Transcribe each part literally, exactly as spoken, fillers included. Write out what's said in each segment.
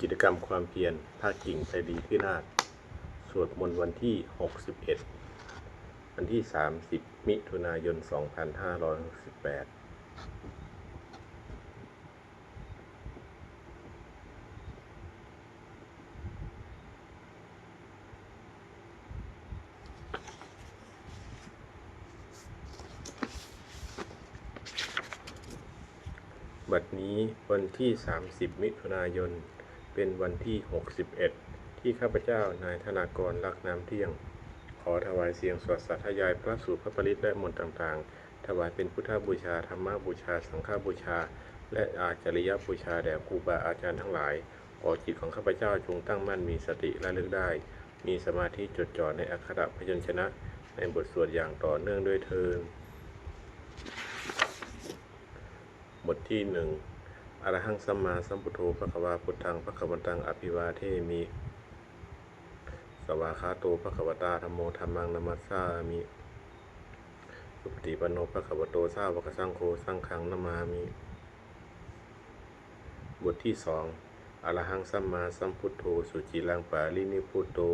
กิจกรรมความเพียร พระกิ่งไพรีพินาศ สวดมนต์วันที่ หกสิบเอ็ด วันที่ สามสิบ มิถุนายน สองพันห้าร้อยหกสิบแปด บัดนี้วันที่ สามสิบ มิถุนายน เป็นวันที่ หกสิบเอ็ด ที่ข้าพเจ้า นายธนากร ลักษณ์น้ำเที่ยง ขอถวายเสียงสวดสาธยายพระสูตรพระปริตรและมนต์ต่างๆ ถวายเป็นพุทธบูชา ธรรมบูชา สังฆบูชา และอาจาริยบูชาแด่ครูบาอาจารย์ทั้งหลาย ขอจิตของข้าพเจ้าจงตั้งมั่นมีสติระลึกได้ มีสมาธิจดจ่อในอักขระพยัญชนะในบทสวดอย่างต่อเนื่องด้วยเทอญ บทที่ หนึ่ง Arahaṃ sammāsambuddho bhagavā, buddhaṃ bhagavantaṃ abhivādemi. Svākkhāto bhagavatā dhammo, dhammaṃ namassāmi. Supaṭipanno bhagavato sāvakasaṅgho, saṅghaṃ namāmi. บทที่ สอง Arahaṃ sammāsambuddho suciraṃ parinibbuto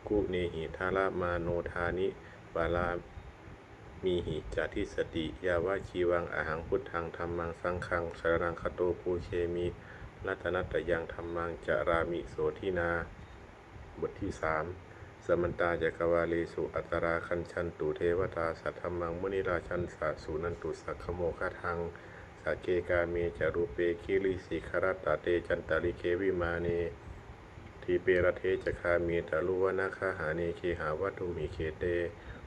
guṇehi dharamāno dāni pāramīhi ca dissati. Yāvajīvaṃ ahaṃ buddhaṃ dhammaṃ saṅghaṃ saraṇaṃ gato, pūjemi ratanattayaṃ dhammaṃ carāmi sotthinā. บทที่ สาม Samantā cakkavāḷesu atrāgacchantu devatā, saddhammaṃ munirājassa suṇantu saggamokkhadaṃ. Sagge kāme ca rūpe girisikharataṭe cantalikkhe vimāne, dīpe raṭṭhe ca gāme taruvanagahane gehavatthumhi khette,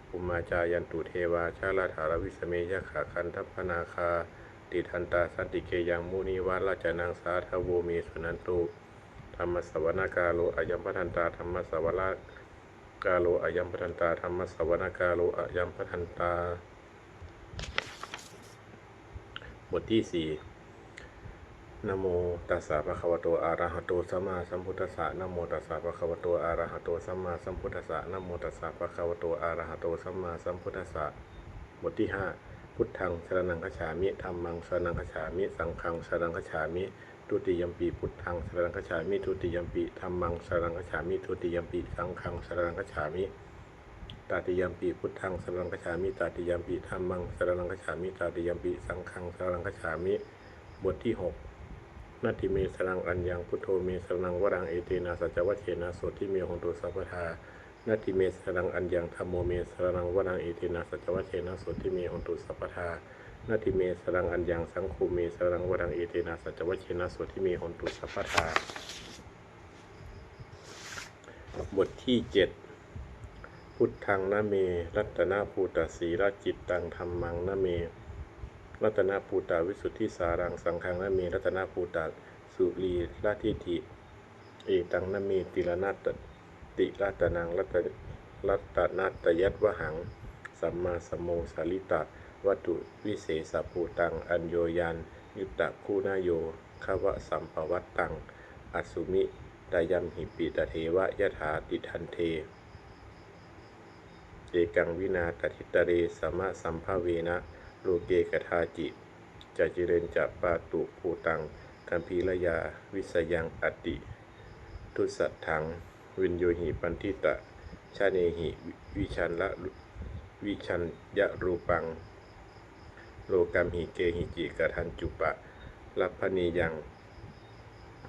bhummā cāyantu devā jalathalavisame yakkhagandhabbanāgā, tiṭṭhantā santike yaṃ munivaravacanaṃ sādhavo me suṇantu. Dhammassavanakālo ayambhadantā, dhammassavanakālo ayambhadantā, dhammassavanakālo ayambhadantā. บทที่ สี่ Namo tassa bhagavato arahato sammāsambuddhassa. Namo tassa bhagavato arahato sammāsambuddhassa. Namo tassa bhagavato arahato sammāsambuddhassa. บทที่ ห้า Buddhaṃ saraṇaṃ gacchāmi. Dhammaṃ saraṇaṃ gacchāmi. Saṅghaṃ saraṇaṃ gacchāmi. Dutiyampi buddhaṃ saraṇaṃ gacchāmi. Dutiyampi dhammaṃ saraṇaṃ gacchāmi. Dutiyampi saṅghaṃ saraṇaṃ gacchāmi. Tatiyampi buddhaṃ saraṇaṃ gacchāmi. Tatiyampi dhammaṃ saraṇaṃ gacchāmi. Tatiyampi saṅghaṃ saraṇaṃ gacchāmi. บทที่ หก Natthi me saraṇaṃ aññaṃ, buddho me saraṇaṃ varaṃ, etena saccavajjena sotthi me hotu sabbadā. Natthi me saraṇaṃ aññaṃ, dhammo me saraṇaṃ varaṃ, etena saccavajjena sotthi me hotu sabbadā. Natthi me saraṇaṃ aññaṃ, saṅgho me saraṇaṃ varaṃ, etena saccavajjena sotthi me hotu sabbadā. บทที่ เจ็ด Buddhaṃ name ratanabhūtaṃ sīlajittaṃ, dhammaṃ name ratanabhūtaṃ visuddhisāraṃ, saṅghaṃ name ratanabhūtaṃ suriradiṭṭhiṃ, etaṃ name tiratanaṃ rata- ratanattayadvahaṃ, sammā sammo sārītavatthu visesabhūtaṃ, aññoññaññuttagaṇayo gavasampavattaṃ, asmiṃ tayamhi pī tadeva yathā tiṭṭhante, ekaṃ vinā tadittare, samasambhavena loke kadāci, cirañca pātubhūtaṃ gambhīrañāṇavisayaṃ, atidussaddhaṃ viññūhi paṇḍitajanehi, vijjāya- vijjāya rūpaṃ lokamhi, kehici katañcupallabbhanīyaṃ,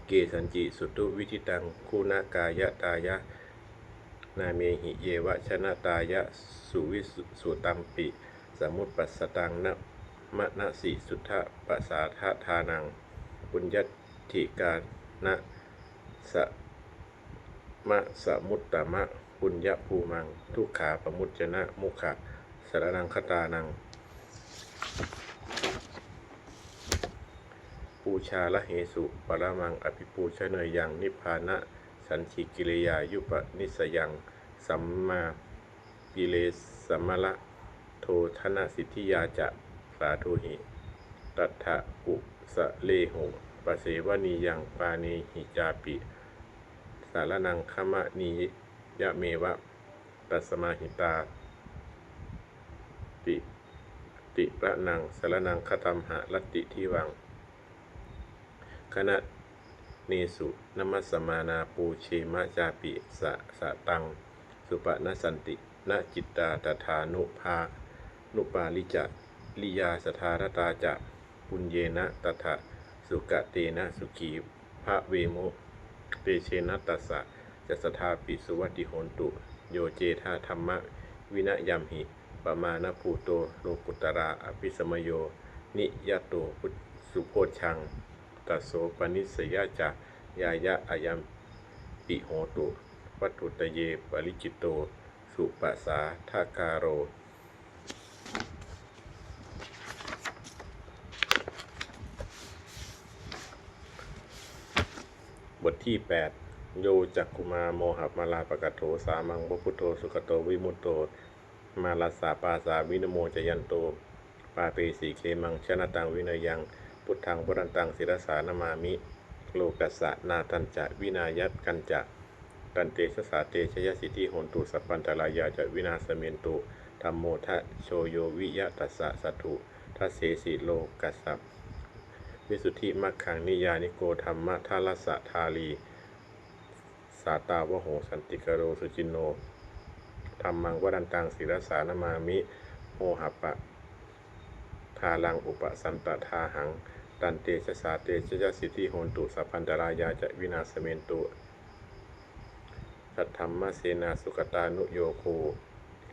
kesañci suṭṭhu vijittaṃ, guṇakāyakāyānamehi, yeva janatāya suvisu- sutampi, samuppassataṃ na manasi, suddhapasādadānaṃ puññadhikāna- masamuttamapuññabhūmaṃ, dukkhā pamuñcanamogha saraṇaṃ gatānaṃ. Pūjārahesu paramaṃ abhipūjaneyyaṃ, nibbānasacchikiriyāyupanissayaṃ, sammā pīre samāraddho dhanasiddhiyā ca, sādhūhi tattha kusalesu pasevanīyaṃ, pāṇinī cāpi saraṇaṃ gamanīyameva, tasmā hitāya tisaraṇaṃ saraṇaṃ gatamha, natthi divaṃ gana- nesu namassamānā pūjema cāpi. Sa- sataṃ supānassanti na cittā tathānupā- nupāli ca riyā sadā ratā ca puññena tathā sukatena sukhī bhavemu. Tejena tassa ca sadā pi suvatthi hontu yo cedha dhammavinayamhi pamāṇabhūto lokuttaro abhisamayo niyato subojjhaṃ tasso panissayacāyāya ayampi hotu vatthuttaye paricito supasādhakāro. บทที่ แปด Yo cakkhumā mohamalāpakaṭṭho sāmaṃ va buddho sugato vimutto mārassa pāsā vimocayanto pāpesi khemaṃ janataṃ vinayaṃ buddhaṃ varantaṃ sirasā namāmi lokassa nāthañca vināyakañca tantejasā te jayasiddhi hontu sabbantarāyā ca vināsamentu. Dhammo dhajo yo viya tassa satthu dassesi lokassa visuddhimaggaṃ niyyāniko dhammadharassa dhārī sātāvaho santikaro suciṇṇo dhammaṃ varantaṃ sirasā namāmi mohappadālaṃ upasantadāhaṃ tantejasā te jayasiddhi hontu sabbantarāyā ca vināsamentu. Saddhammasenā sugatānuyogo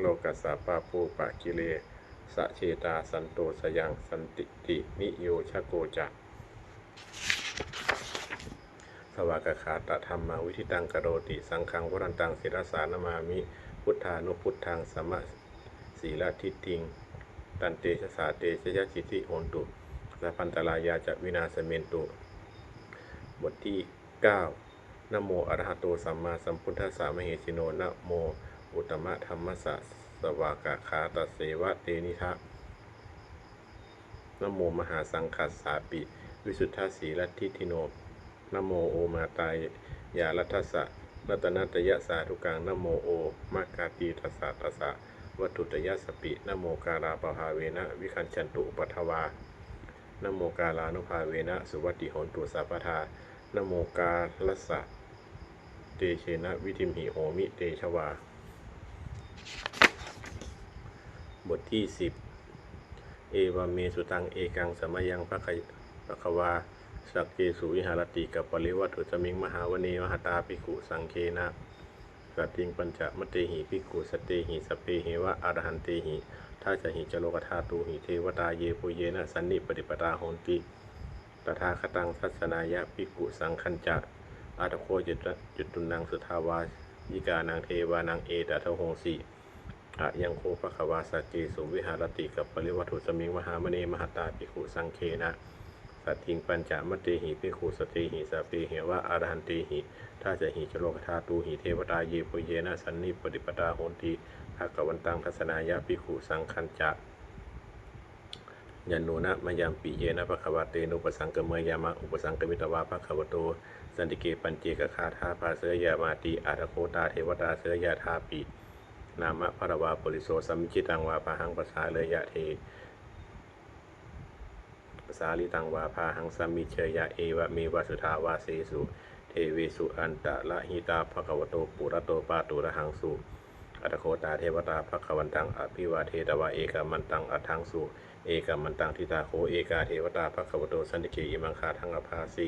lokassa pāpūpakilesajetā santo sayaṃ santiniyojako ca svākkhātadhammaṃ viditaṃ karoti saṅghaṃ varantaṃ sirasā namāmi buddhānubuddhaṃ samasīladiṭṭhiṃ tantejasā te jayasiddhi hontu sabbantarāyā ca vināsamentu. บทที่ เก้า Namo arahato sammāsambuddhassa mahesino namo uttamadhammassa svākkhātasseva tenidha namo mahāsaṅghassāpi visuddhasīladiṭṭhino namo omātyāraddhassa ratanattayasādhukaṃ namo omakātītassa tassa vatthuttayassapi namokārappabhāvena vigacchantu upaddavā namokārānubhāvena suvatthi hontu sabbadā namokārassa tejena vidhimhi homi tejavā. บทที่ สิบ Evaṃ me sutaṃ ekaṃ samayaṃ bhagavā sakkesu viharati kapilavatthusmiṃ mahāvane mahatā bhikkhusaṅghena saddhiṃ pañcamattehi bhikkhusatehi sabbeheva arahantehi dasahi ca lokadhātūhi devatā yebhuyyena sannipatitā honti tathāgataṃ dassanāya bhikkhusaṅghañca. Atha kho catunnaṃ suddhāvāsakānaṃ devānaṃ etadahosi: Ayaṃ kho bhagavā sakkesu viharati kapilavatthusmiṃ mahāvane mahatā bhikkhusaṅghena saddhiṃ pañcamattehi bhikkhusatehi sabbeheva arahantehi dasahi ca lokadhātūhi devatā yebhuyyena sannipatitā honti bhagavantaṃ dassanāya bhikkhusaṅghañca. Yannūna mayampi yena bhagavā tenupasaṅkameyyāma, upasaṅkamitvā bhagavato santike paccekagāthā bhāseyyāmāti. Atha kho tā devatā seyyathāpi nāma balavā puriso sammiñjitaṃ vā bāhaṃ pasāreyya, pasāritaṃ vā bāhaṃ sammiñjeyya, evameva suddhāvāsesu devesu antarahitā bhagavato purato pāturahaṃsu. Atha kho tā devatā bhagavantaṃ abhivādetvā ekamantaṃ aṭṭhaṃsu. Ekamantaṃ ṭhitā kho ekā devatā bhagavato santike imaṃ gāthaṃ abhāsi: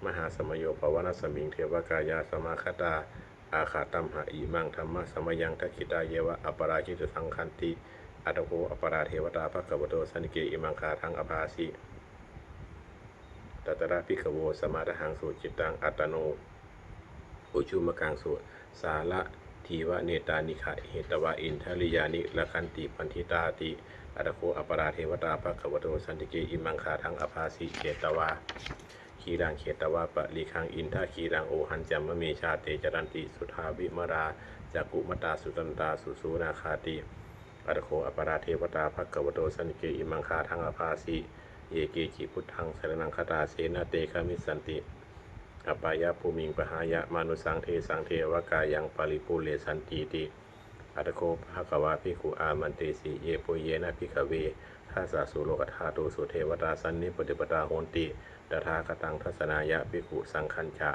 Mahāsamayo pavanasmiṃ devakāyā samāgatā, āgatamha imaṃ dhammasamayaṃ dakkhitāyeva aparājitasaṅghanti. Atha kho aparā devatā bhagavato santike imaṃ gāthaṃ abhāsi: Tatra bhikkhavo samādahaṃsu cittaṃ attano ujukamakaṃsu, sārathīva nettāni gahetvā indriyāni rakkhanti paṇḍitāti. Atha kho aparā devatā bhagavato santike imaṃ gāthaṃ abhāsi: Chetvā khīlaṃ chetvā palighaṃ indakhīlaṃ ohaccamanejā, te caranti suddhā vimalā cakkhumatā sudantā susunāgāti. Atha kho aparā devatā bhagavato santike imaṃ gāthaṃ abhāsi: Ye keci buddhaṃ saraṇaṃ gatāse, na te gamissanti apāyabhūmiṃ, pahāya mānusaṃ dehaṃ devakāyaṃ paripūressantīti. Atha kho bhagavā bhikkhū āmantesi: Yebhuyyena bhikkhave dasasu lokadhātūsu devatā sannipatitā honti tathāgataṃ dassanāya bhikkhusaṅghañca.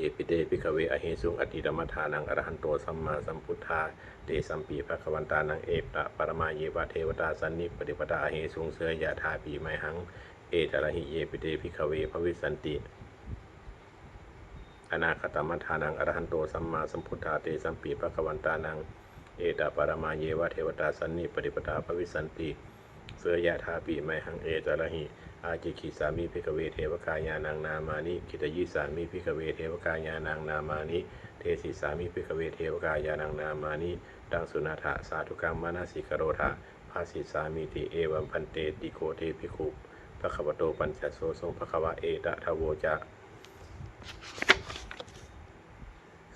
Yepi te bhikkhave ahesuṃ atītamaddhānaṃ arahanto sammāsambuddhā, tesampi bhagavantānaṃ etaparamāyeva devatā sannipatitā ahesuṃ, seyyathāpi mayhaṃ etarahi. Yepi te bhikkhave bhavissanti anāgatamaddhānaṃ arahanto sammāsambuddhā, tesampi bhagavantānaṃ etaparamāyeva devatā sannipatitā bhavissanti, seyyathāpi mayhaṃ etarahi. Ācikkhissāmi bhikkhave devakāyānaṃ nāmāni, kittayissāmi bhikkhave devakāyānaṃ nāmāni, desissāmi bhikkhave devakāyānaṃ nāmāni. Taṃ suṇātha sādhukaṃ manasikarotha bhāsissāmīti. Evaṃ bhanteti kho te bhikkhū bhagavato paccassosuṃ. Bhagavā etadavoca: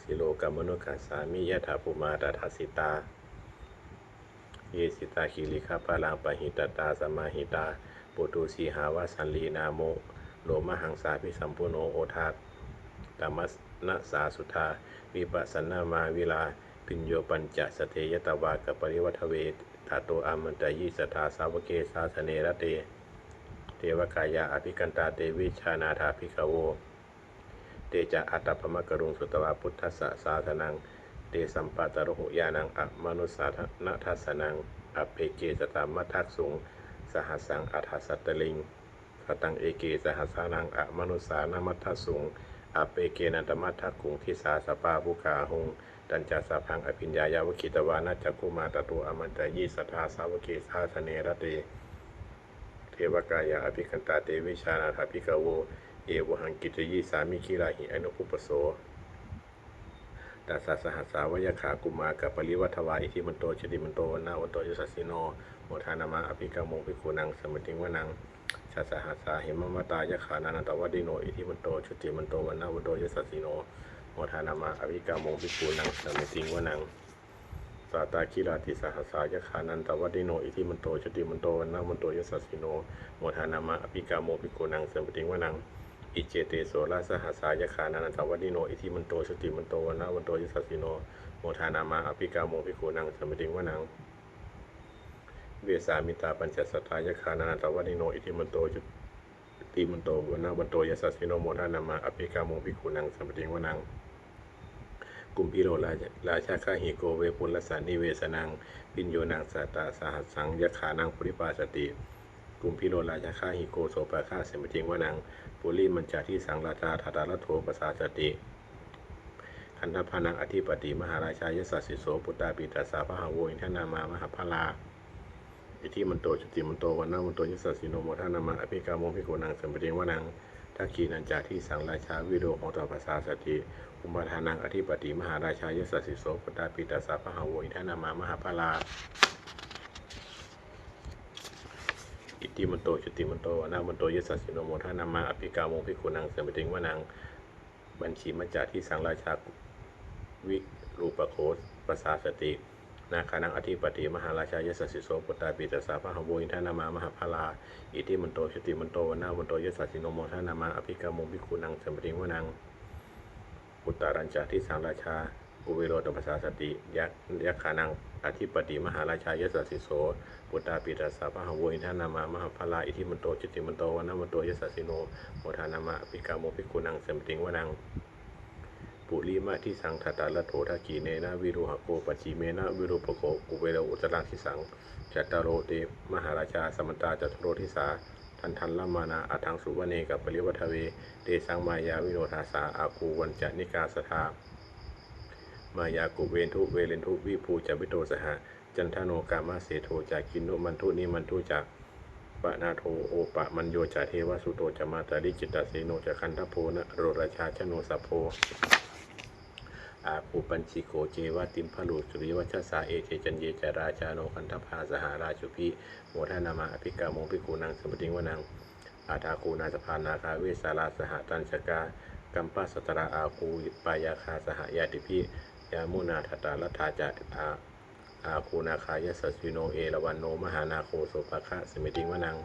Silokamanukassāmi, yattha bhummā tadassitā; ye sitā girigabbharaṃ, pahitattā samāhitā. Puthū sīhāva sallīnā, lomahaṃsābhisambhuno; odātamanasā suddhā, vippasannamanāvilā. Bhiyyo pañcasate ñatvā, kapilavatthave; tato āmantayi satthā, sāvake sāsane rate. Devakāyā abhikkantā, te vijānātha bhikkhavo. Te ca ātappamakaruṃ, sutvā buddhassa sāsanaṃ; tesampāturahu ñāṇaṃ, amanussāna dassanaṃ. Appeke satamaddakkhuṃ, sahassaṃ atha sattariṃ; sataṃ eke sahassānaṃ, amanussānamaddasuṃ; appekenantamaddakkhuṃ, disā sabbā phuṭā ahuṃ. Tañca sabbaṃ abhiññāya, vavakkhitvāna cakkhumā; tato āmantayi satthā, sāvake sāsane rate. Devakāyā abhikkantā, te vijānātha bhikkhavo; ye vohaṃ kittayissāmi, girāhi anupubbaso. Tattha sahassā va yakkhā, bhummā kāpilavatthavā; iddhimanto jutimanto, vaṇṇavanto yasassino; modamānā abhikkāmuṃ, bhikkhūnaṃ samitiṃ vanaṃ. Chasahassā hemavatā, yakkhā nānattavaṇṇino; iddhimanto jutimanto, vaṇṇavanto yasassino; modamānā abhikkāmuṃ, bhikkhūnaṃ samitiṃ vanaṃ. Sātāgirā tisahassā, yakkhā nānattavaṇṇino; iddhimanto jutimanto, vaṇṇavanto yasassino; modamānā abhikkāmuṃ, bhikkhūnaṃ samitiṃ vanaṃ. Iccete soḷasasahassā, yakkhā nānattavaṇṇino; iddhimanto jutimanto, vaṇṇavanto yasassino; modamānā abhikkāmuṃ, bhikkhūnaṃ samitiṃ vanaṃ. Vessāmittā pañcasatā, yakkhā nānattavaṇṇino; iddhimanto jutimanto, vaṇṇavanto yasassino; modamānā abhikkāmuṃ, bhikkhūnaṃ samitiṃ vanaṃ. Kumbhīro rājagahiko, vepullassa nivesanaṃ; bhiyyo naṃ satasahassaṃ, yakkhānaṃ payirupāsati; kumbhīro rājagahiko, sopāga samitiṃ vanaṃ. Purimañca disaṃ rājā, dhataraṭṭho pasāsati; gandhabbānaṃ ādhipati, mahārājā yasassi so; puttāpi tassa bahavo, indanāmā mahabbalā; iddhimanto jutimanto, vaṇṇavanto yasassino; modamānā abhikkāmuṃ, bhikkhūnaṃ samitiṃ vanaṃ. Dakkhiṇañca disaṃ rājā, virūḷho tappasāsati; kumbhaṇḍānaṃ ādhipati, mahārājā yasassi so; puttāpi tassa bahavo, indanāmā mahabbalā; iddhimanto jutimanto, vaṇṇavanto yasassino; modamānā abhikkāmuṃ, bhikkhūnaṃ samitiṃ vanaṃ. Pacchimā ca disaṃ rājā, virūpakkho pasāsati; nāgānaṃ ādhipati, mahārājā yasassi so; puttāpi tassa bahavo, indanāmā mahabbalā; iddhimanto jutimanto, vaṇṇavanto yasassino; modamānā abhikkāmuṃ, bhikkhūnaṃ samitiṃ vanaṃ. Uttarañca disaṃ rājā, kuvero tappasāsati; yakkhānaṃ ādhipati, mahārājā yasassi so; puttāpi tassa bahavo, indanāmā mahabbalā; iddhimanto jutimanto, vaṇṇavanto yasassino; modamānā abhikkāmuṃ, bhikkhūnaṃ samitiṃ vanaṃ. Purimadisaṃ dhataraṭṭho, dakkhiṇena virūḷhako; pacchimena virūpakkho, kuvero uttaraṃ disaṃ. Cattāro te mahārājā, samantā caturo disā; daddallamānā aṭṭhaṃsu, vane kāpilavatthave. Tesaṃ māyāvino dāsā, āgū vañcanikā saṭhā; māyā kuṭeṇḍu veṭeṇḍu, viṭū ca viṭuṭo saha; candano kāmaseṭṭho ca, kinnughaṇḍu nighaṇḍu ca; panādo opamañño ca, devasūto ca mātali; cittaseno ca gandhabbo, naḷorājā janosabho; āgū pañciko ceva, timbarū suriyavaccasā; ete caññe ca rājāno, gandhabbā saha rājubhi; modamānā abhikkāmuṃ, bhikkhūnaṃ samitiṃ vanaṃ. Athāgū nābhasā nāgā, vesālā sahatacchakā; kambalassatarā āgū, pāyāgā saha ñātibhi; yāmunā dhataraṭṭhā ca, ā- āgū nāgā yasassino; erāvaṇo mahānāgo, sopāga samitiṃ vanaṃ.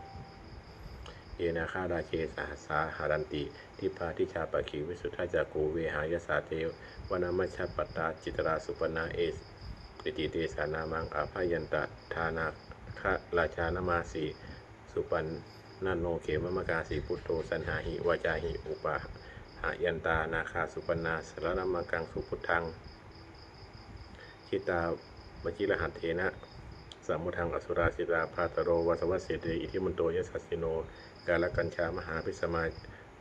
Ye nāgarāje sahasā haranti, dibbā dijā pakkhi visuddhacakkhū; vehāyasā te vanamajjhapattā, citrā supaṇṇā iti tesa nāmaṃ. Abhayantadā nāgarājānamāsi, supaṇṇā nano khemamakāsi buddho, saṇhāhi vācāhi upavhayantā, nāgā supaṇṇā saraṇamakaṃsu buddhaṃ. Jitā vajirahatthena samuddaṃ asurā sitā, bhātaro vāsavassete iddhimanto yasassino. Kālakañjā mahābhismā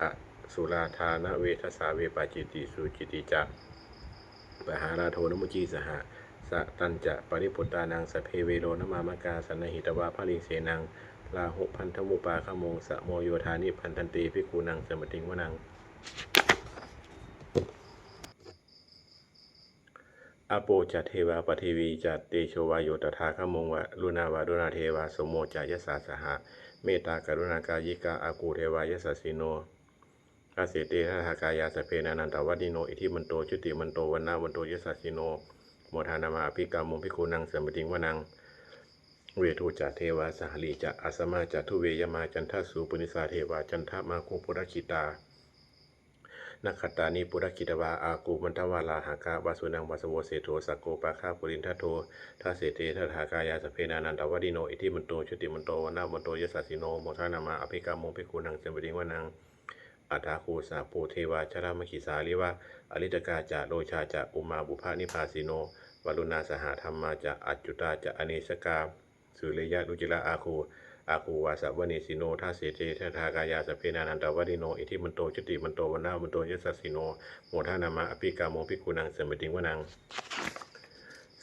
asurā dānaveghasā, vepacitti sucitti ca pahārādo namucī saha. Satañca baliputtānaṃ sabbe verocanāmakā, sannayhitvā baliṃ senaṃ rāhubhaddamupāgamuṃ. Samo yo dāni bhaddante bhikkhūnaṃ samitiṃ vanaṃ. Āpo ca devā paṭhavī ca tejo vāyo tadāgamuṃ, varuṇā vāruṇā devā somo ca yasasā saha. Mettākaruṇākāyikā āgū devā yasassino. Dasete dasadhā kāyā sabbe nānattavaṇṇino, iddhimanto jutimanto vaṇṇavanto yasassino, modamānā abhikkāmuṃ bhikkhūnaṃ samitiṃ vanaṃ. Veṇḍū ca devā sahalī ca asamā ca duve yamā, candassūpanisā devā candamāgū purakkhitā. Nakkhattāni purakkhitvā āgū mandavalāhakā, vasūnaṃ vāsavo seṭṭho sakkopāga purindado. Dasete dasadhā kāyā sabbe nānattavaṇṇino, iddhimanto jutimanto vaṇṇavanto yasassino, modamānā abhikkāmuṃ bhikkhūnaṃ samitiṃ vanaṃ. Athāgū sahabhū devā jalamaggisikhāriva, ariṭṭhakā ca rojā ca ummāpupphanibhāsino, varuṇā sahadhammā ca accutā ca anejakā, sūleyyarucirā āgū āgū vāsavanesino. Dasete dasadhā kāyā sabbe nānattavaṇṇino, iddhimanto jutimanto vaṇṇavanto yasassino, modamānā abhikkāmuṃ bhikkhūnaṃ samitiṃ vanaṃ.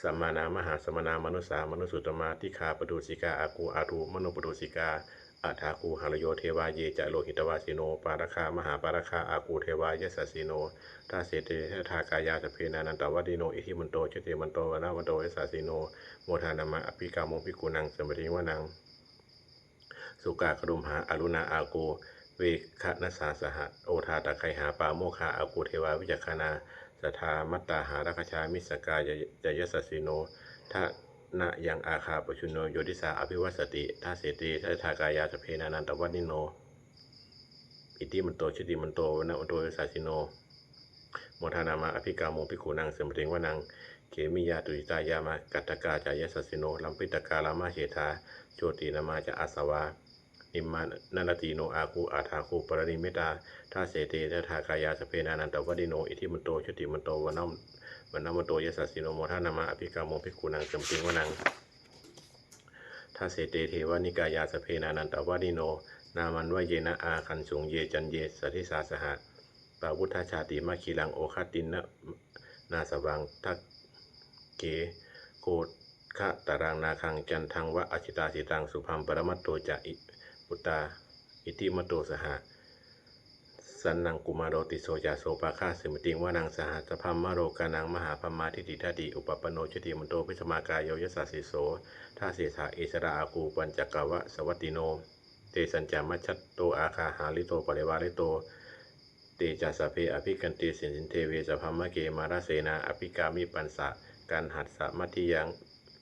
Samānā mahāsamānā mānusā mānusuttamā, khiḍḍāpadosikā āgū āgū manopadosikā, athāgū harayo devā ye ca lohitavāsino, pāragā mahāpāragā āgū devā yasassino. Dasete dasadhā kāyā sabbe nānattavaṇṇino, iddhimanto jutimanto vaṇṇavanto yasassino, modamānā abhikkāmuṃ bhikkhūnaṃ samitiṃ vanaṃ. Sukkā karumhā aruṇā āgū veghanasā saha, odātagayhā pāmokkhā āgū devā vicakkhaṇā, sadāmattā hāragajā missakā ca yasassino, thanayaṃ āga pajjunno yo disā abhivassati. Dasete dasadhā kāyā sabbe nānattavaṇṇino, iddhimanto jutimanto vaṇṇavanto yasassino, modamānā abhikkāmuṃ bhikkhūnaṃ samitiṃ vanaṃ. Khemiyā tusitā yāmā kaṭṭhakā ca yasassino, lambitakā lāmaseṭṭhā jotināmā ca āsavā, nimmānaratino āgū athāgū paranimmitā. Dasete dasadhā kāyā sabbe nānattavaṇṇino, iddhimanto jutimanto vaṇṇavanto yasassino, modamānā abhikkāmuṃ bhikkhūnaṃ samitiṃ vanaṃ. Dasete devanikāyā sabbe nānattavaṇṇino, nāmanvayena āgañchuṃ ye caññe sadisā saha, pavutthajātimakhilaṃ oghatiṇṇamanāsavaṃ, dakkhemoghataraṃ nāgaṃ candaṃva asitātitaṃ, subrahmā paramatto ca puttā iddhimato saha, sanaṅkumāro tisso ca sopāga samitiṃ vanaṃ. Sahassabrahmalokānaṃ mahābrahmābhitiṭṭhati, upapanno jutimanto bhismākāyo yasassi so. Dasettha issarā āgū pañcavāsavattino, tesañca majjhato āga hārito parivārito. Te ca sabbe abhikkante sinde deve sabrahmake, mārasenā abhikkāmi passa kaṇhassa mandiyaṃ.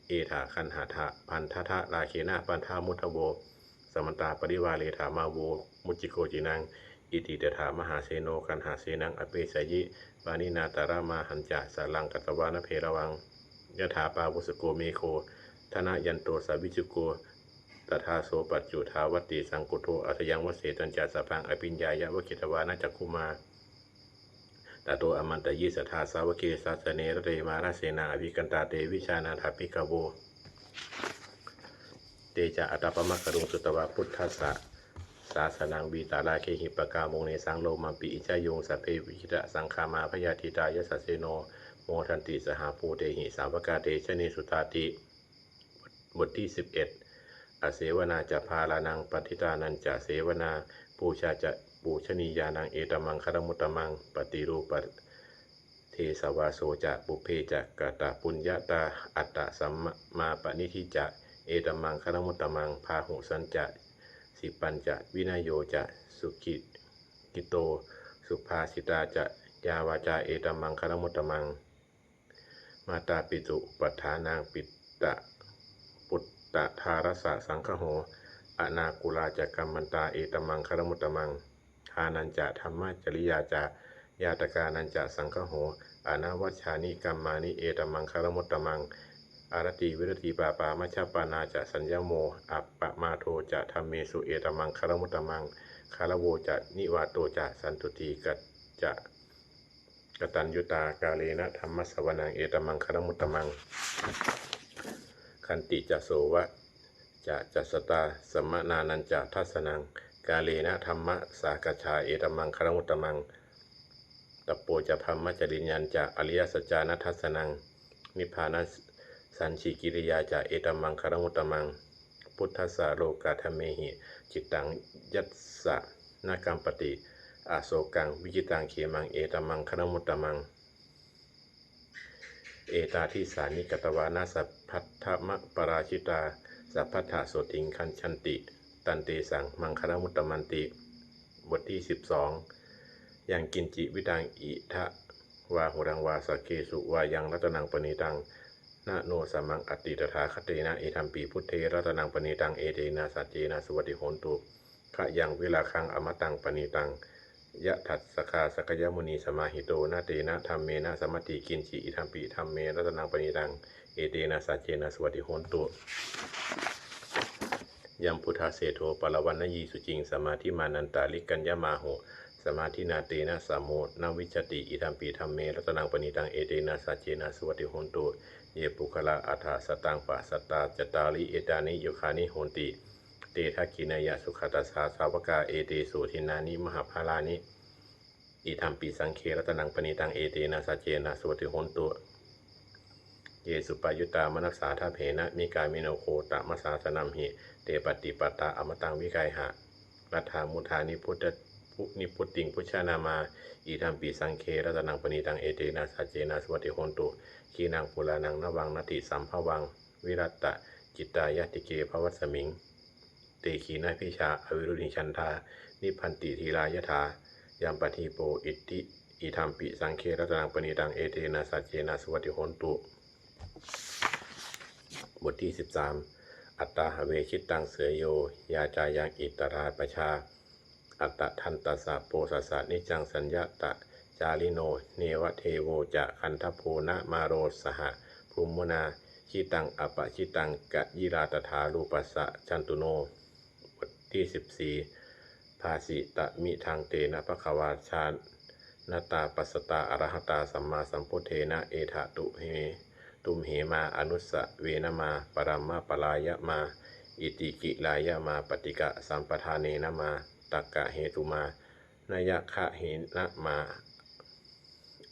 Etha gaṇhatha bandhatha rāgena bandhamatthu vo, samantā parivāretha mā vo muñcittha koci naṃ. Iti tattha mahāseno kaṇhasenaṃ apesayi, pāṇinā talamāhacca saraṃ katvāna bheravaṃ. Yathā pāvussako megho thanayanto savijjuko, tadā so paccudāvatti saṅkuddho asayaṃvase. Tañca sabbaṃ abhiññāya vavakkhitvāna cakkhumā, tato āmantayi satthā sāvake sāsane rate, mārasenā abhikkantā te vijānātha bhikkhavo. Te ca ātappamakaruṃ sutvā buddhassa sāsanaṃ, vītarāgehi pakkāmuṃ nesaṃ lomampi iñjayuṃ. Sabbe vijitasaṅgāmā bhayātītā yasassino, modanti saha bhūtehi sāvakā te janesutāti. บทที่สิบเอ็ด Asevanā ca bālānaṃ paṇḍitānañca sevanā, pūjā ca pūjanīyānaṃ etammaṅgalamuttamaṃ. Paṭirūpadesavāso ca pubbe ca katapuññatā, attasammāpaṇidhi ca etammaṅgalamuttamaṃ. Bāhusaccañca sippañca vinayo ca susikkhito, subhāsitā ca yā vācā etammaṅgalamuttamaṃ. Mātāpituupaṭṭhānaṃ pitta puttadārassa saṅgaho, anākulā ca kammantā etammaṅgalamuttamaṃ. Dānañca dhammacariyā ca ñātakānañca saṅgaho, anavajjāni kammāni etammaṅgalamuttamaṃ. aratī viratī pāpā majjapānā ca saññamo appamādo ca dhammesu etammaṅgalamuttamaṃ. Gāravo ca nivāto ca santuṭṭhī ca kataññutā kālena dhammassavanaṃ etammaṅgalamuttamaṃ. Khantī ca sovacassatā samaṇānañca dassanaṃ kālena dhammasākacchā etammaṅgalamuttamaṃ. Tapo ca brahmacariyañca ariyasaccāna dassanaṃ nibbānasacchikiriyā ca etammaṅgalamuttamaṃ. Phuṭṭhassa lokadhammehi cittaṃ yassa na kampati asokaṃ vijitaṃ khemaṃ etammaṅgalamuttamaṃ. Etādisāni katvāna sabbatthamaparājitā sabbattha sotthiṃ gacchanti tantesaṃ maṅgalamuttamanti. บทที่ สิบสอง Yaṅkiñci vittaṃ idha vā huraṃ vā saggesu vā yaṃ ratanaṃ paṇītaṃ na no samaṃ atthi tathāgatena idampi buddhe ratanaṃ paṇītaṃ etena saccena suvatthi hotu. Khayaṃ virāgaṃ amataṃ paṇītaṃ yadajjhagā sakyamunī samāhito na tena dhammena samatthi kiñci idampi dhamme ratanaṃ paṇītaṃ etena saccena suvatthi hotu. Yambuddhaseṭṭho parivaṇṇayī suciṃ samādhimānantarikaññamāhu samādhinā tena samo na vijjati idampi dhamme ratanaṃ paṇītaṃ etena saccena suvatthi hotu. Ye puggalā aṭṭha sataṃ pasaṭṭhā cattāri etāni yugāni honti te dakkhiṇeyyā sugatassa sāvakā etesu dinnāni mahapphalāni idampi saṅghe ratanaṃ paṇītaṃ etena saccena suvatthi hotu. Ye suppayuttā manasā daḷhena nikkāmino gotamasāsanamhi te pattipattā amataṃ vigayha laddhā mudhā nibbut- nibbutiṃ bhuñjamānā idampi saṅghe ratanaṃ paṇītaṃ etena saccena suvatthi hotu. Khīṇaṃ purāṇaṃ navaṃ natthi sambhavaṃ virattacittāyatike bhavasmiṃ te khīṇabījā aviruḷhichandā nibbanti dhīrā yathāyampadīpo iti idampi saṅghe ratanaṃ paṇītaṃ etena saccena suvatthi hotu. บทที่ สิบสาม Atthāhave cittaṃ seyyo yācāyaṃ itarā pajā attadantassa posassa niccaṃ saññatacārino neva devo ca gandhabbo na māro saha brahmunā jitaṃ apajitaṃ kayirā tathārūpassa jantuno. บทที่ สิบสี่ Bhāsitamidaṃ tena bhagavā jānatā passatā arahatā sammāsambuddhena etha tumhe tumhe mā anussavena mā paramparāya mā itikirāya mā paṭighasampadanena mā takkahetu mā nayagahena mā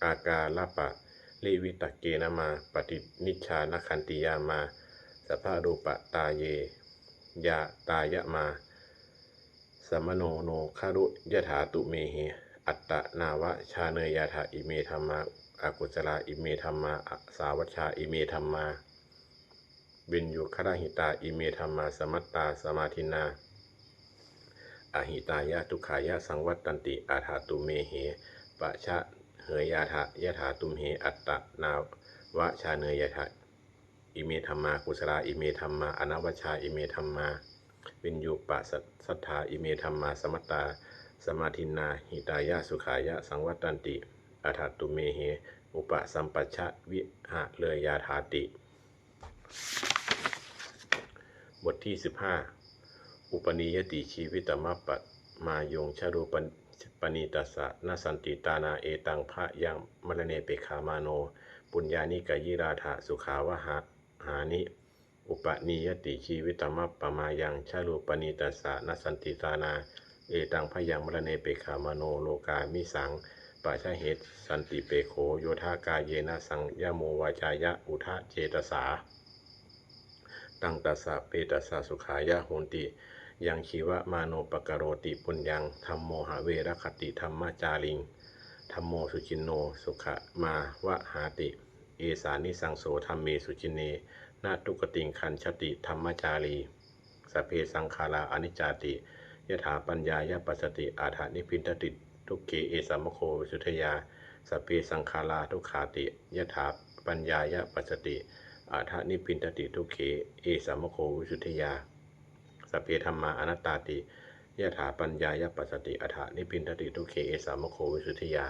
ākāraparivitakkena mā paṭinissannakkhantiyā mā sabbarūpatāyātāya mā samāno no khalu yathā tumhehi attannāvajjānāyātha ime dhammā akusalā ime dhammā asāvajjā ime dhammā viññugarahitā ime dhammā samattā samādinnā ahitāya dukkhāya saṃvattanti. Atha tumhehi pajānāyātha yathā tumhe attannāvajjānāyātha ime dhammā kusalā ime dhammā anavajjā ime dhammā viññuppasatthā ime dhammā samattā samādinnā hitāya sukhāya saṃvattanti. Atha tumhehi upasampajja vihareyyāthāti. บทที่ สิบห้า Upanīyati jīvitamappamāyuṃ jarūpapaṇītassa nassantītānā etaṃ bhayaṃ maraṇe pekkhamāno puññāni kayirātha sukhāvahāni. Upanīyati jīvitamappamāyuṃ jarūpapaṇītassa nassantītānā etaṃ bhayaṃ maraṇe pekkhamāno lokāmisaṃ pajahessantipekkho yodha kāyena saṃyamo vācāya uda cetasā taṃ tassa petassa sukhāya honti. Yaṃ jīvamāno pakaroti puññaṃ dhammo have rakkhati dhammacāriṃ dhammo suciṇṇo sukhamāvahāti. Esā nissangso dhamme suciṇṇe na dugatiṃ gaccati dhammacārī. Sabbe saṅkhārā aniccāti yathāpaññāya passati atha nibbindati dukkhe esa maggo visuddhiyā. Sabbe saṅkhārā dukkhāti yathāpaññāya passati atha nibbindati dukkhe esa maggo visuddhiyā. Sabbe dhammā anattāti yathāpaññāya passati atha nibbindati dukkhe esa maggo visuddhiyā.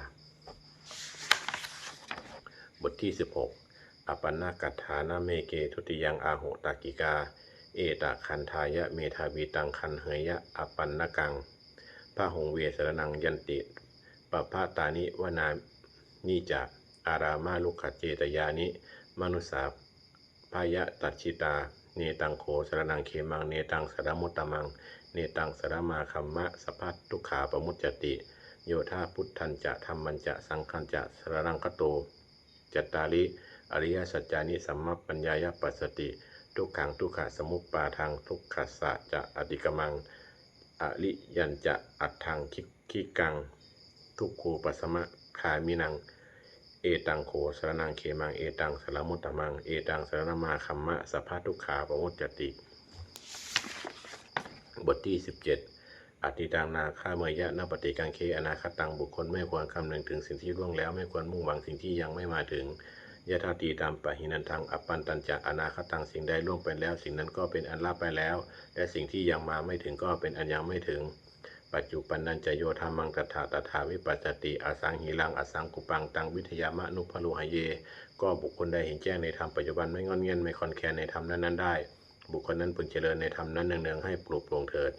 บทที่ สิบหก apannakaṭṭhānameke dutiyaṃ āhu takkikā etakkhandhāya medhāvī taṃ gandheyya apannakaṃ. Bahuṃ ve saraṇaṃ yanti pabbatāni vanāni ca ārāmarukkhacetyāni manussā bhayatajjitā. Netaṃ kho saraṇaṃ khemaṃ netaṃ saraṇamuttamaṃ netaṃ saranamāgamma sabbadukkhā pamuccati yo tha buddhañca dhammañca saṅghañca saraṇaṃ gato. Cattāri ariyasaccāni sammappaññāya passati dukkhaṃ dukkhasamuppādaṃ dukkhassa ca atikkamaṃ ariyañca aṭṭhaṅgikaṃ dukkhūpasamagāminaṃ. Etaṃ kho saraṇaṃ khemaṃ etaṃ saraṇamuttamaṃ etaṃ saranamāgamma sabbadukkhā pamuccati. บทที่สิบเจ็ด Atītaṃ nāgameyya nappaṭikaṅkhe anāgataṃ. บุคคลไม่ควรคำนึงถึงสิ่งที่ล่วงแล้ว ไม่ควรมุ่งหวังสิ่งที่ยังไม่มาถึง Yadatītampahīnantaṃ appattañca anāgataṃ. สิ่งใดล่วงไปแล้ว สิ่งนั้นก็เป็นอันละไปแล้ว และสิ่งที่ยังมาไม่ถึงก็เป็นอันยังไม่ถึง Paccuppannañca yo dhammaṃ tattha tattha vipassati asaṃhiraṃ asaṅkuppaṃ taṃ viddhā manubrūhaye. ก็บุคคลใดเห็นแจ้งในธรรมปัจจุบัน ไม่ง่อนแง่นไม่คลอนแคลนในธรรมนั้นๆได้ บุคคลนั้นพึงเจริญในธรรมนั้นเนืองๆ ให้ปลุกปลงเถิด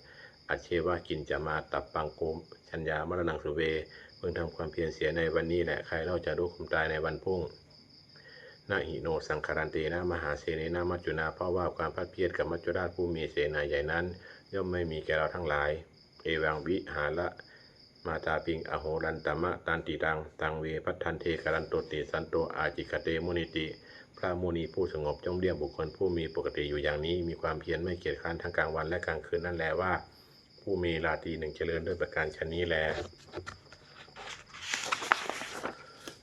Ajjeva kiñca mātappaṃ ko jaññā maraṇaṃ suve. พึงทำความเพียรเสียในวันนี้แหละ ใครเล่าจะรู้ความตายในวันพรุ่ง Na hi no saṅgarantena mahāsenena maccunā. เพราะว่าความผัดเพี้ยนกับมัจจุราชผู้มีเสนาใหญ่นั้น ย่อมไม่มีแก่เราทั้งหลาย Evaṃ vihāra mātāpiṃ ahorantamatanditaṃ taṃ ve bhaddante karantotiṃ santo ācikkhate munīti. พระมุนีผู้สงบย่อมเรียกบุคคลผู้มีปกติอยู่อย่างนี้ มีความเพียรไม่เกียจคร้านทั้งกลางวันและกลางคืนนั่นแลว่า ผู้มีราตรีหนึ่งเจริญด้วยประการฉะนี้แล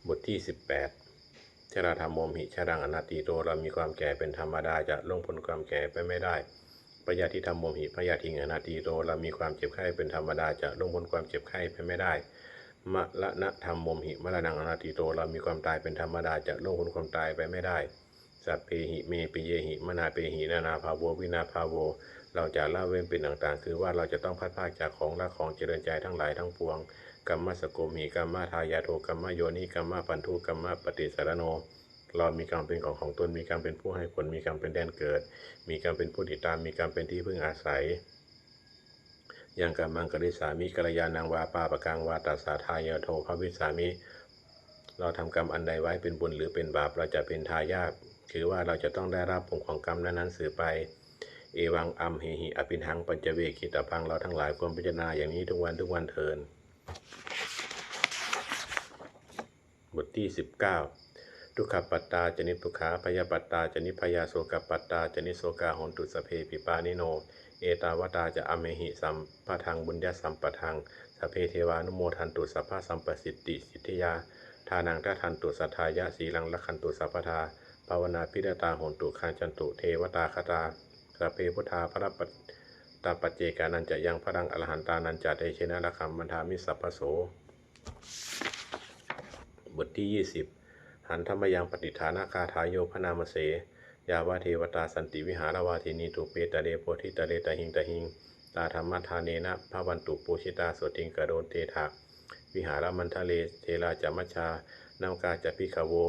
บทที่สิบแปด Jarādhammomhi jaraṃ anatīto. เรามีความแก่เป็นธรรมดา จะล่วงพ้นความแก่ไปไม่ได้ Byādhidhammomhi byādhiṃ anatīto. เรามีความเจ็บไข้เป็นธรรมดา จะล่วงพ้นความเจ็บไข้ไปไม่ได้ Maraṇadhammomhi maraṇaṃ anatīto. เรามีความตายเป็นธรรมดา จะล่วงพ้นความตายไปไม่ได้ Sabbehi me piyehi manāpehi nānābhāvo vinābhāvo. เราจะละเว้นเป็นต่างๆ คือว่าเราจะต้องพลัดพรากจากของรักของเจริญใจทั้งหลายทั้งปวง Kammassakomhi kammadāyādo kammayoni kammabandhu kammapaṭisaraṇo. เรามีกรรมเป็นของของตน มีกรรมเป็นผู้ให้ผล มีกรรมเป็นแดนเกิด มีกรรมเป็นผู้ติดตาม มีกรรมเป็นที่พึ่งอาศัย Yaṃ kammaṃ karissāmi kalyāṇaṃ vā pāpakaṃ vā tassa dāyādo bhavissāmi. เราทำกรรมอันใดไว้เป็นบุญหรือเป็นบาป เราจะเป็นทายาท คือว่าเราจะต้องได้รับผลของกรรมนั้นๆสืบไป Evaṃ amhehi abhiṇhaṃ paccavekkhitabbaṃ. เราทั้งหลายควรพิจารณาอย่างนี้ทุกวันทุกวันเถิด บทที่สิบเก้า Dukkhappattā ca niddukkhā bhayappattā ca nibbhayā sokappattā ca nissokā hontu sabbepi pāṇino. Ettāvatā ca amhehi sambhataṃ puññasampadaṃ sabbe devānumodantu sabbasampattisiddhiyā. Dānaṃ dadantu saddhāya sīlaṃ rakkhantu sabbadā bhāvanābhiratā hontu gacchantu devatāgatā. Sabbe buddhā balappattā paccekānañca yaṃ balaṃ arahantānañca tejena rakkhaṃ bandhāmi sabbaso. บทที่ยี่สิบ Handa mayaṃ pattidānagāthāyo bhaṇāma se. Yāva devatā santi vihāravāsinī thūpe ghare bodhighare tahiṃ tahiṃ, tā dhammadānena bhavantu pūjitā sotthiṃ karontedha vihāramaṇḍale. Therā ca majjhā navakā ca bhikkhavo,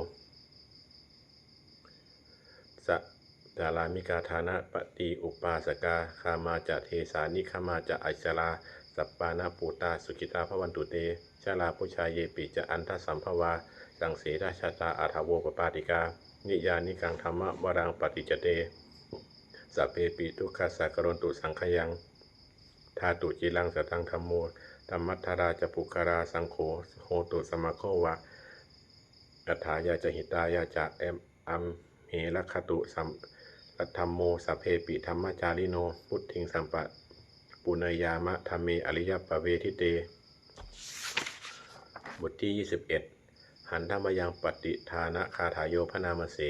sārāmikā dānapatī upāsakā, gāmā ca desā nigamā ca issarā, sappāṇabhūtā sukhitā bhavantu te. Jalābujā yepi ca aṇḍasambhavā, saṃsedajātā athavopapātikā, niyyānikaṃ dhammavaraṃ paṭicca te, sabbepi dukkhassa karontu saṅkhayaṃ. Ṭhātu ciraṃ sataṃ dhammo, dhammaddharā ca puggalā, saṅgho hotu samaggo va, atthāya ca hitāya ca. Amhe rakkhatu saddhammo, sabbepi dhammacārino, vuḍḍhiṃ sampāpuṇeyyāma, dhamme ariyappavedite. บทที่ยี่สิบเอ็ด Handa mayaṃ pattidānagāthāyo bhaṇāma se.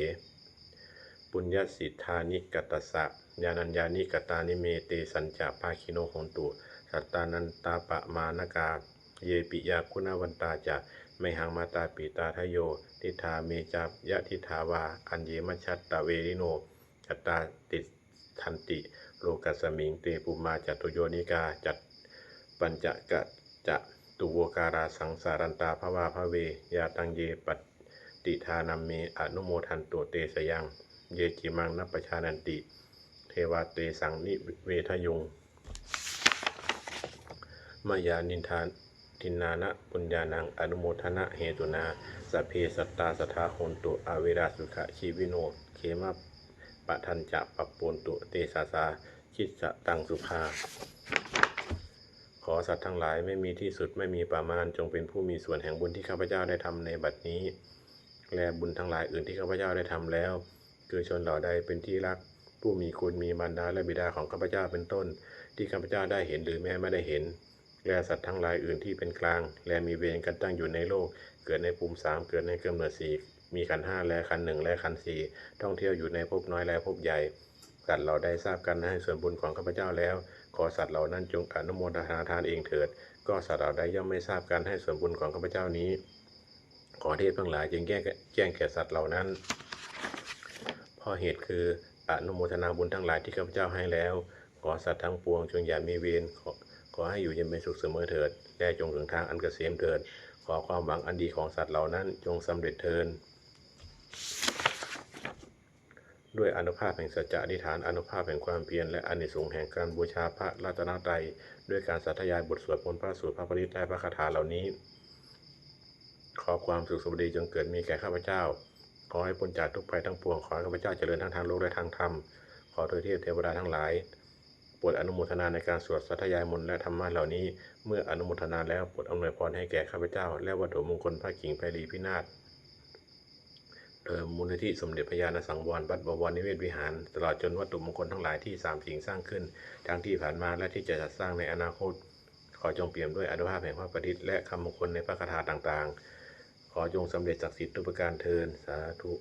Puññassidāni katassa, yānaññāni katāni me, tesañca bhāgino hontu, sattānantāppamāṇakā. Ye piyā guṇavantā ca, mayhaṃ mātā pitā dayo, diṭṭhā me ca yadiṭṭhā vā, aññe majjhattaverino, katā tiṭṭhanti lokasmiṃ, te bhummā catuyonikā, pañcakacatuvokārā, saṃsarantā bhavābhave. Yātaṃ ye pa Tiṇṇaṃ me anumodantu te sayaṃ, ye cimaṃ na pajānanti, devā tesaṃ nivedayuṃ. Mayā niṭṭhānā tiṇṇannā puññānaṃ anumodanahetunā, sabbe sattā sadā hontu averā sukhajīvino, khemappadañca pappontu te sadā dissataṃ sukhaṃ. ขอสัตว์ทั้งหลายไม่มีที่สุดไม่มีประมาณ จงเป็นผู้มีส่วนแห่งบุญที่ข้าพเจ้าได้ทำในบัดนี้ และบุญทั้งหลายอื่นที่ข้าพเจ้าได้ทำแล้ว คือชนเหล่าใดเป็นที่รัก ผู้มีคุณมีมารดาและบิดาของข้าพเจ้าเป็นต้น ที่ข้าพเจ้าได้เห็นหรือแม้ไม่ได้เห็น และสัตว์ทั้งหลายอื่นที่เป็นกลาง และมีเวรกันตั้งอยู่ในโลก เกิดในภูมิสาม เกิดในกำเนิดสี่ มีขันธ์ห้าและขันธ์หนึ่งและขันธ์สี่ ท่องเที่ยวอยู่ในภพน้อยและภพใหญ่ สัตว์เหล่าใดทราบการให้ส่วนบุญของข้าพเจ้าแล้ว ขอสัตว์เหล่านั้นจงอนุโมทนาทานเองเถิด ก็สัตว์เหล่าใดย่อมไม่ทราบการให้ส่วนบุญของข้าพเจ้านี้ ขอเทพทั้งหลายจงแจ้งแจ้งแก่สัตว์เหล่านั้น เพราะเหตุคืออนุโมทนาบุญทั้งหลายที่ข้าพเจ้าให้แล้ว ขอสัตว์ทั้งปวงจงอย่ามีเวร ขอขอให้อยู่เย็นเป็นสุขเสมอเถิด และจงถึงทางอันเกษมเถิด ขอความหวังอันดีของสัตว์เหล่านั้นจงสำเร็จเถิด ด้วยอานุภาพแห่งสัจจะอธิษฐาน อานุภาพแห่งความเพียร และอานิสงส์แห่งการบูชาพระรัตนตรัย ด้วยการสาธยายบทสวดมนต์พระสูตรพระปริตรและพระคาถาเหล่านี้ ขอความสุขสวัสดีจงเกิดมีแก่ข้าพเจ้า ขอให้พ้นจากทุกข์ภัยทั้งปวง ขอให้ข้าพเจ้าเจริญทั้งทางโลกและทางธรรม ขอทวยเทพเทวดาทั้งหลาย โปรดอนุโมทนาในการสวดสาธยายมนต์และธรรมะเหล่านี้ เมื่ออนุโมทนาแล้วโปรดอำนวยพรให้แก่ข้าพเจ้า และวัตถุมงคลพระขิงไพรีพินาศ เดิมมูลนิธิสมเด็จพระญาณสังวร วัดบวรนิเวศวิหาร ตลอดจนวัตถุมงคลทั้งหลายที่สามสิ่งสร้างขึ้น ทั้งที่ผ่านมาและที่จะจัดสร้างในอนาคต ขอจงเปี่ยมด้วยอานุภาพแห่งพระปริตรและคำมงคลในพระคาถาต่างๆ ขอจงสำเร็จศักดิ์สิทธิ์ทุกประการเทอญ สาธุ